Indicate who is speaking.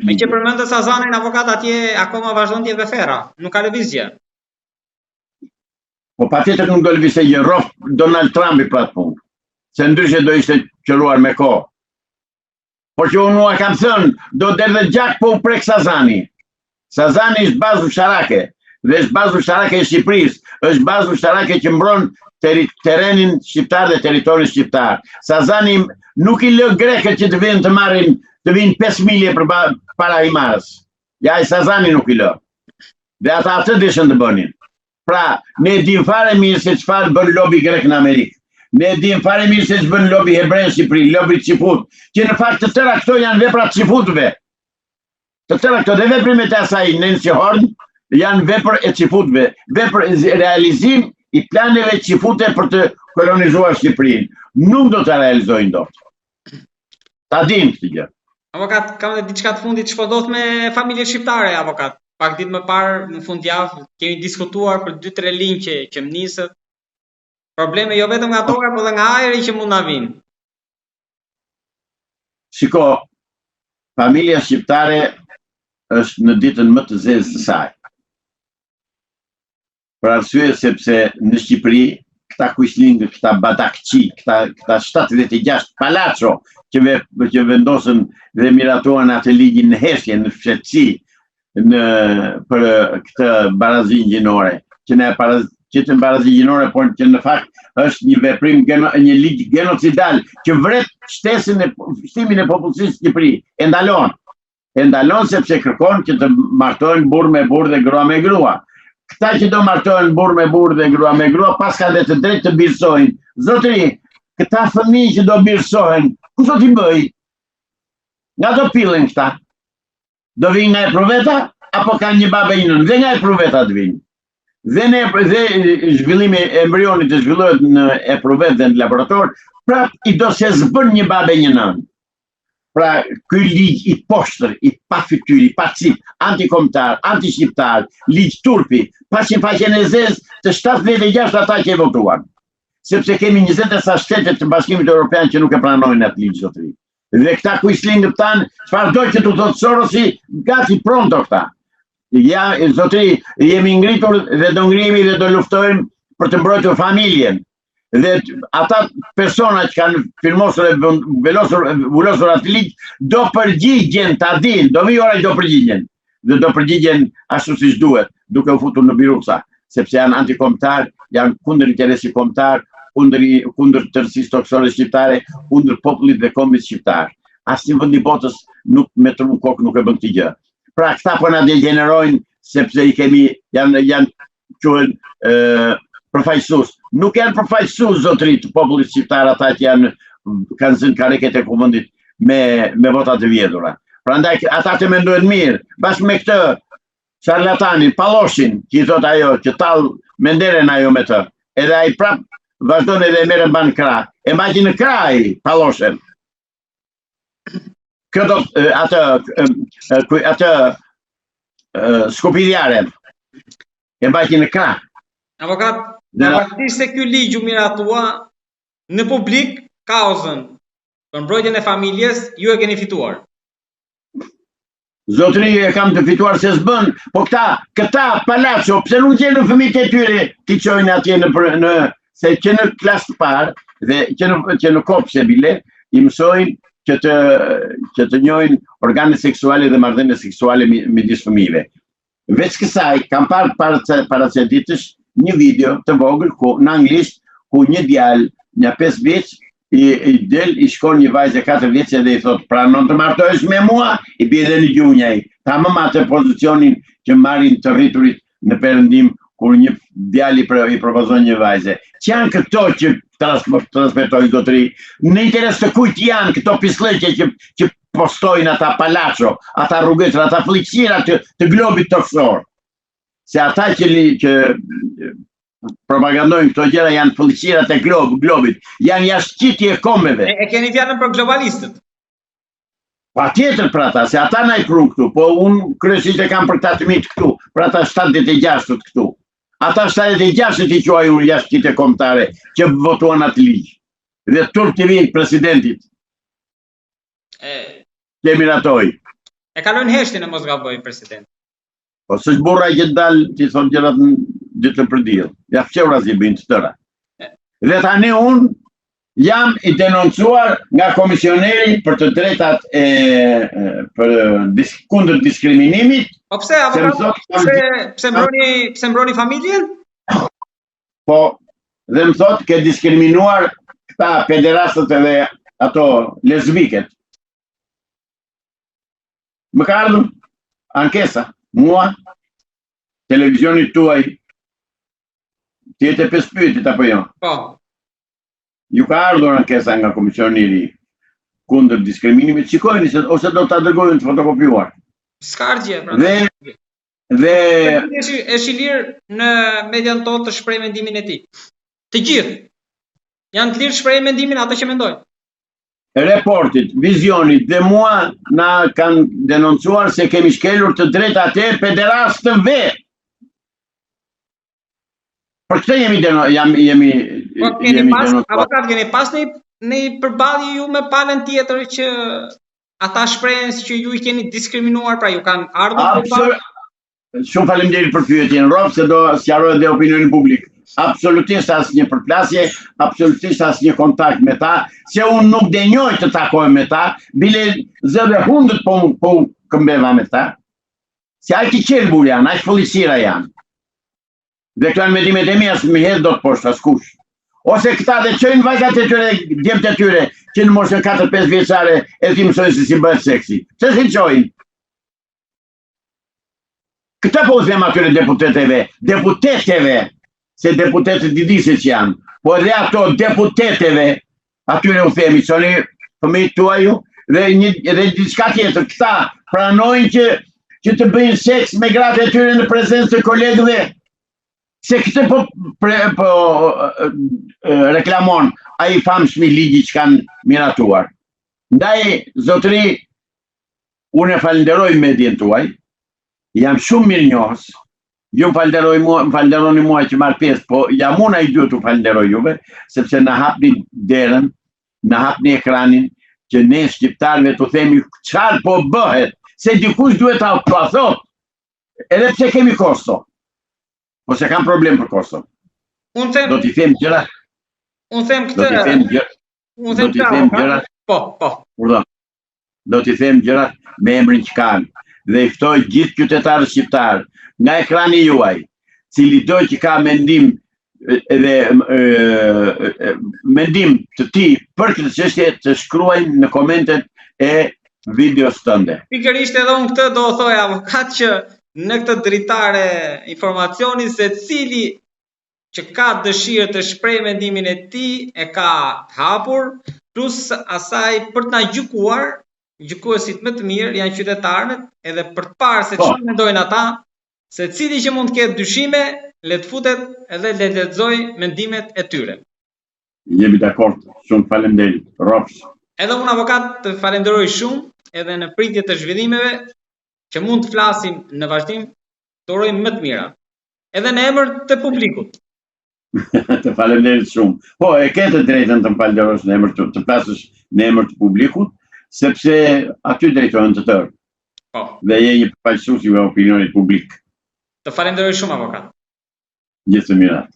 Speaker 1: Meqë përmendët Sazanin avokat atje akoma vazhdon të jetë me ferra, nuk ka lëvizje.
Speaker 2: Po patjetër nuk do lëvizte gjë, rroftë Donald Trumpi për atë punë, se ndryshe do ishte qëruar me kohë. Por që unë ua kam thënë, do derdhet gjak po u prek Sazani. Sazani është bazë ushtarake, dhe është bazë ushtarake e Shqipërisë, është bazë ushtarake që mbron terrenin shqiptar dhe territorin shqiptar. Sazani nuk i lë grekët që të vinë të marrin, të vinë 5 milje për para Himarës. Ja, ai Sazani nuk i lë. Dhe ata atë deshën të bënin. Pra, ne e dimë fare mirë se çfarë bën lobi grek në Amerikë. Ne e dimë fare mirë se ç'bën lobi hebre në Shqipëri, lobi çifut, që në fakt të tëra këto janë vepra të çifutëve. Të tëra këto dhe veprimet e asaj Nancy Horn janë vepër e çifutëve, vepër realizim i planeve çifute për të kolonizuar Shqipërinë. Nuk do ta realizojnë dot. Ta dinë këtë
Speaker 1: gjë. Avokat, kam edhe diçka të fundit, ç'po ndodh me familjet shqiptare, avokat. Pak ditë më parë, në fundjavë, kemi diskutuar për 2-3 linqe që më nisët. Probleme jo vetëm nga toka, por edhe nga ajri që mund na
Speaker 2: vinë. Shiko, familja shqiptare është në ditën më të zezë të saj. Për arsye sepse në Shqipëri këta kuislingë, këta badakçi, këta këta 76 palaço që ve, që vendosën dhe miratuan atë ligjin në heshtje, në fshehtësi, në për këtë barazinë gjinore, që në para që të barazi gjinore, por që në fakt është një veprim geno, një ligj genocidal që vret shtesën e shtimin e popullsisë në Shqipëri, e ndalon. E ndalon sepse kërkon që të martohen burrë me burrë dhe grua me grua. Këta që do martohen burrë me burrë dhe grua me grua, paskan dhe të drejtë të birësojnë. Zotëri, këta fëmijë që do birësohen, kush do t'i bëjë? Nga do pillen këta? Do vinë nga epruveta apo kanë një babë e një nënë? Dhe nga epruveta të vinë. Dhe në dhe zhvillimi e embrionit të zhvillohet në epruvetë dhe në laborator, prap i do se s'bën një babë e një nënë. Pra, ky ligj i poshtër, i pafytyrë, i pacipë, antikombëtar, antishqiptar, ligj turpi, paçin faqen e zezë të 76 ata që e votuan. Sepse kemi 20 e sa shtete të Bashkimit Evropian që nuk e pranojnë atë ligj, zotëri. Dhe këta kuislingët tanë, çfarëdo që t'u thotë Sorosi, gati pronto këta. Ja, zotëri, jemi ngritur dhe do ngrihemi dhe do luftojmë për të mbrojtur familjen. Dhe ata persona që kanë firmosur e velosur, vulosur atë ligj, do përgjigjen ta dinë, do vijë ora që do përgjigjen. Dhe do përgjigjen ashtu siç duhet, duke u futur në biruca, sepse janë antikombëtar, janë kundër interesit kombëtar, kundër kundër tërësisë tokësore shqiptare, kundër popullit dhe kombit shqiptar. Asnjë vend i botës nuk me tru në kokë nuk e bën këtë gjë. Pra këta po na degjenerojnë sepse i kemi janë janë quhen përfaqësues. Nuk janë përfaqësues zotëri të popullit shqiptar ata që janë kanë zënë karriket e kuvendit me me vota të vjedhura. Prandaj ata të mendojnë mirë, bashkë me këtë sharlatanin, Palloshin, që i thot ajo, që tall menderen ajo me të. Edhe ai prap vazhdon edhe e merr e mban krah. E mbajti në krah ai Palloshin. Kjo do atë atë skupidjaren e mbajti
Speaker 1: në krah. Avokat, pavarësisht se ky ligj u miratua në publik kauzën për mbrojtjen e familjes, ju e keni fituar.
Speaker 2: Zotëri e kam të fituar se s'bën, po këta, këta palaço, pse nuk gjenë fëmijët e tyre t'i çojnë atje në, për, në se që në klasë të parë dhe që në që në kopshe bile i mësojnë që të që të njohin organet seksuale dhe marrëdhëniet seksuale midis fëmijëve. Veç kësaj, kam parë para para ca ditësh një video të vogël ku në anglisht ku një djalë, nja 5 vjeç, i, i del i shkon një vajzë 4 vjeçe dhe i thot pranon të martohesh me mua, i bie dhe në gjunjë ai. Tamam atë pozicionin që marrin të rriturit në perëndim kur një djalë i, i propozon një vajze. Ç'janë këto që transmetojnë zotëri? Në interes të kujt janë këto pisllëqe që që postojnë ata palaço, ata rrugëtra, ata flliqësira të, të globit tokësor. Se ata që, li, që propagandojnë këto gjëra janë flliqësirat e glob, globit, janë jashtëqitje e
Speaker 1: kombeve. E, e keni fjalën për globalistët?
Speaker 2: Patjetër për ata, se ata na i prunë këtu, po unë kryesisht e kam për këta të mitë këtu, për ata 76-ët këtu. Ata 76-ët i quaj unë jashtëqitje kombëtare që votuan atë ligj. Dhe turp t'i vijë presidentit. E, Që miratoi.
Speaker 1: E kaloi në heshtje në mos gaboj president.
Speaker 2: Po s'është burra që dal t'i thotë gjërat në ditën për diell. Ja fshehurazi i bëjnë të tëra. Dhe tani unë jam i denoncuar nga komisioneri për të drejtat e për dis, kundër diskriminimit.
Speaker 1: Po pse avokat? Pse pse mbroni pse mbroni familjen?
Speaker 2: Po dhe më thotë ke diskriminuar këta pederastët edhe ato lezbiket. Më ka ardhur ankesa, mua, televizionit tuaj, ti je te pesë pyetjet, apo jo?
Speaker 1: Po.
Speaker 2: Ju ka ardhur ankesa nga komisioneri kundër diskriminimit, shikojeni se ose do ta dërgojnë të fotokopjuar.
Speaker 1: S'ka ardhje,
Speaker 2: pra. Dhe dhe
Speaker 1: është është i lirë në median tonë të shprehë mendimin e tij. Të gjithë janë të lirë të shprehin mendimin atë që mendojnë.
Speaker 2: Reportit, vizionit dhe mua na kanë denoncuar se kemi shkelur të drejtat e pederastëve. Për këtë jemi deno, jam jemi
Speaker 1: po, keni jemi pas, denoncuar. Avokat keni pas në në përballje ju me palën tjetër që ata shprehen që ju i keni diskriminuar, pra ju kanë ardhur
Speaker 2: përballë. Shumë faleminderit për pyetjen, Rob, se do sqaroj edhe opinionin publik. Absolutisht asnjë përplasje, absolutisht asnjë kontakt me ta, se unë nuk denjoj të takohem me ta, bile zë dhe hundët po po këmbeva me ta. Se aq të qelbur janë, aq fëlliqësira janë. Dhe këto janë mendimet e mia, s'm'i hedh dot poshtë askush. Ose këta dhe çojnë vajzat e tyre, djemtë e tyre, që në moshën 4-5 vjeçare e t'i mësojnë se si bëhet seksi. Pse s'i çojnë? Këtë po u them atyre deputeteve, deputeteve, se deputetët i di se që janë, po edhe ato deputeteve, atyre u themi, çoni fëmijët tuaj ju, dhe një dhe diçka tjetër, këta pranojnë që që të bëjnë seks me gratë e tyre në prezencë të kolegëve, se këtë po, pre, po reklamon ai famshmi ligji që kanë miratuar. Ndaj, zotëri, Unë e falënderoj medien tuaj, jam shumë mirënjohës. Ju më falënderoj mua, më falënderoni mua që marr pjesë, po jam unë ai duhet t'u falënderoj juve, sepse na hapni derën, na hapni ekranin që ne shqiptarëve t'u themi çfarë po bëhet, se dikush duhet ta ta thotë. Edhe pse kemi kosto. Po s'e kam problem për kosto.
Speaker 1: Unë them
Speaker 2: do t'i them gjëra.
Speaker 1: Unë them këtë.
Speaker 2: Do t'i them gjëra.
Speaker 1: Unë them këtë.
Speaker 2: Gjëra.
Speaker 1: Po, po.
Speaker 2: Urdhëro. do t'i them gjërat me emrin që kanë dhe i ftoj gjithë qytetarët shqiptarë nga ekrani juaj, cilido që ka mendim edhe mendim të tij për këtë çështje të shkruajnë në komentet e videos tënde.
Speaker 1: Pikërisht edhe unë këtë do thoja avokat që në këtë dritare informacioni secili që ka dëshirë të shprehë mendimin e tij e ka të hapur, plus asaj për të na gjykuar, gjykuesit më të mirë janë qytetarët, edhe për të parë se po. çfarë mendojnë ata, secili që mund të ketë dyshime, le të futet edhe le të lexojë mendimet e tyre.
Speaker 2: Jemi dakord, shumë faleminderit. Rrofsh.
Speaker 1: Edhe unë avokat të falenderoj shumë, edhe në pritje të zhvillimeve që mund të flasim në vazhdim, të uroj më të mira. Edhe në emër të publikut.
Speaker 2: të faleminderit shumë. Po, e ke të drejtën të më falënderosh në emër të të flasësh në emër të publikut, sepse aty drejtohen të tërë.
Speaker 1: Po.
Speaker 2: Dhe je një përfaqësues i opinionit publik.
Speaker 1: Të falenderoj shumë avokat.
Speaker 2: Gjithë të mirat.